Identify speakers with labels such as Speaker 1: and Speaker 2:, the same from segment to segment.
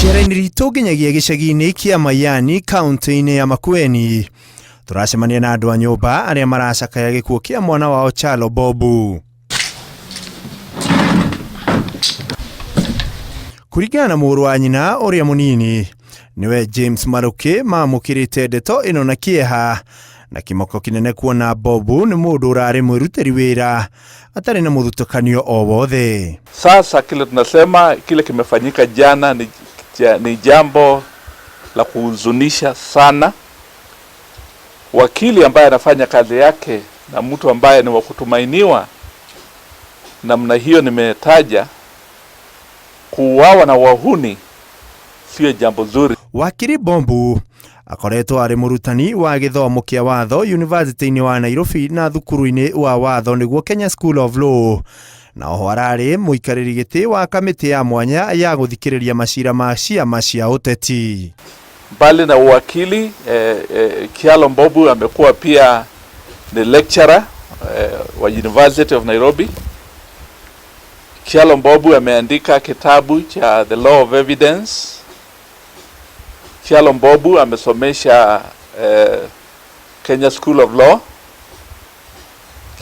Speaker 1: Icera-inĩ ritũ nginyagia gĩcagi-inĩ kĩa Mayani kaunti-inĩ ya Makueni tũracemania na andũ a nyũmba arĩa maracakaya gĩkuũ kĩa mwana wao Chalo Bobu. Kũringana na mũrũ wa nyina ũrĩa mũnini nĩwe James Maruki mamũkĩrĩte ndeto ĩno na kĩeha na kĩmako kĩnene kuona Bobu nĩ mũndũ ũrarĩ mwĩrutĩri wĩra atarĩ na mũthutũkanio o wothe.
Speaker 2: Sasa kile tunasema kile kimefanyika jana ni jambo la kuhuzunisha sana. Wakili ambaye anafanya kazi yake na mtu ambaye ni wa kutumainiwa namna hiyo nimetaja, kuuawa na wahuni sio jambo zuri.
Speaker 1: Wakiri Bombu akoretwo arĩ mũrutani wa gĩthomo kĩa watho University-inĩ wa Nairobi na thukuru-inĩ wa watho nĩguo Kenya School of Law, na oho ararĩ mũikarĩri gĩtĩ wa kamĩtĩ ya mwanya ya gũthikĩrĩria macira ma ciama cia ũteti.
Speaker 2: Mbali na uwakili, Kyalo Mbobu amekuwa pia ni lecturer wa University of Nairobi. Kyalo Mbobu ameandika kitabu cha The Law of Evidence. Kyalo Mbobu amesomesha Kenya School of Law.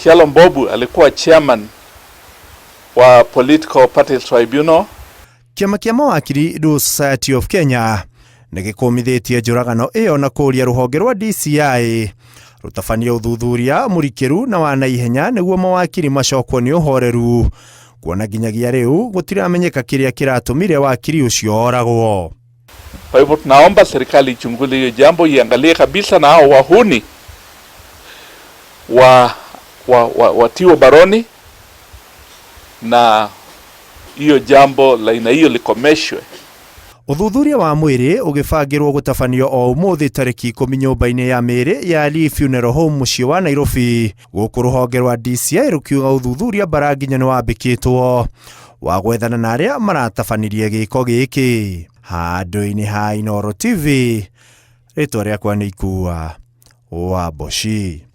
Speaker 2: Kyalo Mbobu alikuwa chairman wa Political Parties Tribunal.
Speaker 1: Kĩama kĩa mawakiri Law Society of Kenya nĩ gĩkũmithĩtie njũragano ĩyo na kũũria rũhonge rwa DCI rũtabanie ũthuthuria mũrikĩru na wa naihenya nĩguo mawakiri macokwo nĩ ũhoreru, kuona nginyagia rĩu gũtiramenyeka kĩrĩa kĩratũmire wakiri ũcio oragwo.
Speaker 2: Kwa hivyo tunaomba serikali ichunguze hiyo jambo, iangalie kabisa na hao wahuni watiwe baroni na hiyo jambo la aina hiyo likomeshwe.
Speaker 1: Ũthuthuria wa mwĩrĩ ũgĩbangĩrwo gũtabanio o ũmũthĩ tarĩki 10 nyũmba-inĩ ya mĩĩrĩ ya Lee Funeral Home mũciĩ wa Nairobi, gũkũ rũhonge rwa DCI rũkiuga ũthuthuria mbara nginya nĩ wambĩkĩtwo wa gwethana na arĩa maratabanirie gĩko gĩkĩ. Handũ-inĩ ha Inooro TV, rĩtwa rĩakwa nĩ Ikua wa Mboci.